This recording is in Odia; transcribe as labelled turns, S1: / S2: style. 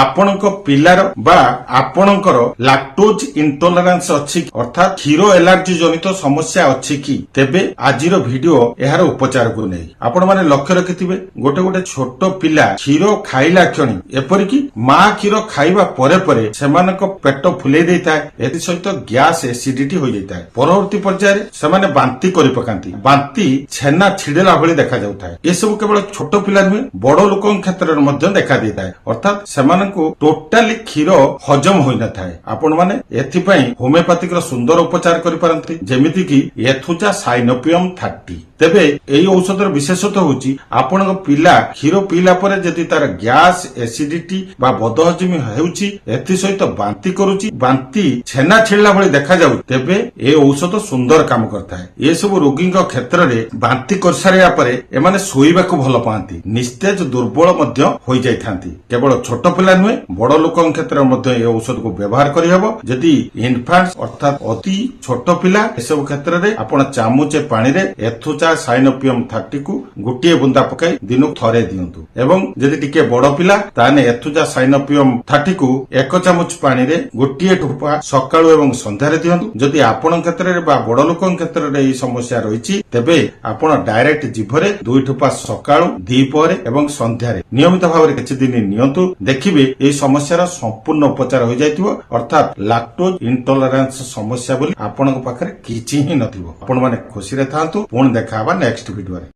S1: ଆପଣଙ୍କ ପିଲାର ବା ଆପଣଙ୍କର ଲାକ୍ଟୋଜ ଇଣ୍ଟଲରାନ୍ସ ଅଛି କି? ଅର୍ଥାତ୍ କ୍ଷୀର ଏଲାର୍ଜି ଜନିତ ସମସ୍ୟା ଅଛି କି? ତେବେ ଆଜିର ଭିଡିଓ ଏହାର ଉପଚାରକୁ ନେଇ। ଆପଣମାନେ ଲକ୍ଷ୍ୟ ରଖିଥିବେ, ଗୋଟେ ଗୋଟେ ଛୋଟ ପିଲା କ୍ଷୀର ଖାଇଲା କ୍ଷଣି, ଏପରିକି ମା କ୍ଷୀର ଖାଇବା ପରେ ପରେ ସେମାନଙ୍କ ପେଟ ଫୁଲେଇ ଦେଇଥାଏ। ଏଥିସହିତ ଗ୍ୟାସ, ଏସିଡିଟି ହୋଇଯାଇଥାଏ। ପରବର୍ତ୍ତୀ ପର୍ଯ୍ୟାୟରେ ସେମାନେ ବାନ୍ତି କରି ପକାନ୍ତି। ବାନ୍ତି ଛେନା ଛିଡିଲା ଭଳି ଦେଖାଯାଉଥାଏ। ଏସବୁ କେବଳ ଛୋଟ ପିଲା ନୁହେଁ, ବଡ ଲୋକଙ୍କ କ୍ଷେତ୍ରରେ ମଧ୍ୟ ଦେଖା ଦେଇଥାଏ। ଅର୍ଥାତ୍ ସେମାନଙ୍କୁ ଟୋଟାଲି କ୍ଷୀର ହଜମ ହୋଇନଥାଏ। ଆପଣମାନେ ଏଥିପାଇଁ ହୋମିଓପାଥିକର ସୁନ୍ଦର ଉପଚାର କରିପାରନ୍ତି, ଯେମିତି କି ଏଥୁଜା ସାଇନୋପିୟମ 30। ତେବେ ଏଇ ଔଷଧର ବିଶେଷତ୍ୱ ହେଉଛି, ଆପଣଙ୍କ ପିଲା କ୍ଷୀର ପିଇଲା ପରେ ଯଦି ତାର ଗ୍ୟାସ, ଏସିଡିଟି ବା ବଦହଜମି ହେଉଛି, ଏଥିସହିତ ବାନ୍ତି କରୁଛି, ବାନ୍ତି ଛେନା ଛିଡିଲା ଭଳି ଦେଖାଯାଉଛି, ତେବେ ଏ ଔଷଧ ସୁନ୍ଦର କାମ କରିଥାଏ। ଏସବୁ ରୋଗୀଙ୍କ କ୍ଷେତ୍ରରେ ବାନ୍ତି କରିସାରିବା ପରେ ଏମାନେ ଶୋଇବାକୁ ଭଲ ପାଆନ୍ତି, ନିସ୍ତେଜ ଦୁର୍ବଳ ମଧ୍ୟ ହୋଇଯାଇଥାନ୍ତି। କେବଳ ଛୋଟ ପିଲା ନୁହେଁ, ବଡ ଲୋକଙ୍କ କ୍ଷେତ୍ରରେ ମଧ୍ୟ ଏ ଔଷଧକୁ ବ୍ୟବହାର କରିହେବ। ଯଦି ଇନଫାଣ୍ଟ, ଅର୍ଥାତ୍ ଅତି ଛୋଟ ପିଲା, ଏସବୁ କ୍ଷେତ୍ରରେ ଆପଣ ଚାମୁଚେ ପାଣିରେ ଏଥୁଚା ସାଇନୋପିୟମ 30କୁ ଗୋଟିଏ ବୁନ୍ଦା ପକାଇ ଦିନକୁ ଥରେ ଦିଅନ୍ତୁ ଏବଂ ଯଦି ଟିକେ ବଡ ପିଲା, ତାହେଲେ ଏଥୁଜା ସାଇନୋପିୟମ 30କୁ 1 ଚାମଚ ପାଣିରେ ଗୋଟିଏ ଠୋପା ସକାଳୁ ଏବଂ ସନ୍ଧ୍ୟାରେ ଦିଅନ୍ତୁ। ଯଦି ଆପଣଙ୍କ କ୍ଷେତ୍ରରେ ବା ବଡ ଲୋକଙ୍କ କ୍ଷେତ୍ରରେ ଏହି ସମସ୍ୟା ରହିଛି, ତେବେ ଆପଣ ଡାଇରେକ୍ଟ ଜିଭରେ 2 ଠୋପା ସକାଳୁ, ଦ୍ୱିପହରେ ଏବଂ ସନ୍ଧ୍ୟାରେ ନିୟମିତ ଭାବରେ କିଛି ଦିନ ନିଅନ୍ତୁ। ଦେଖିବେ, ଏହି ସମସ୍ୟାର ସମ୍ପୂର୍ଣ୍ଣ ଉପଚାର ହୋଇଯାଇଥିବ। ଅର୍ଥାତ୍ ଲାକ୍ଟୋଜ ଇଣ୍ଟଲରାନ୍ସ ସମସ୍ୟା ବୋଲି ଆପଣଙ୍କ ପାଖରେ କିଛି ହିଁ ନଥିବ। ଆପଣମାନେ ଖୁସିରେ ଥାନ୍ତୁ। ପୁଣି ଦେଖା ହବା ନେକ୍ସଟ ଭିଡିଓରେ।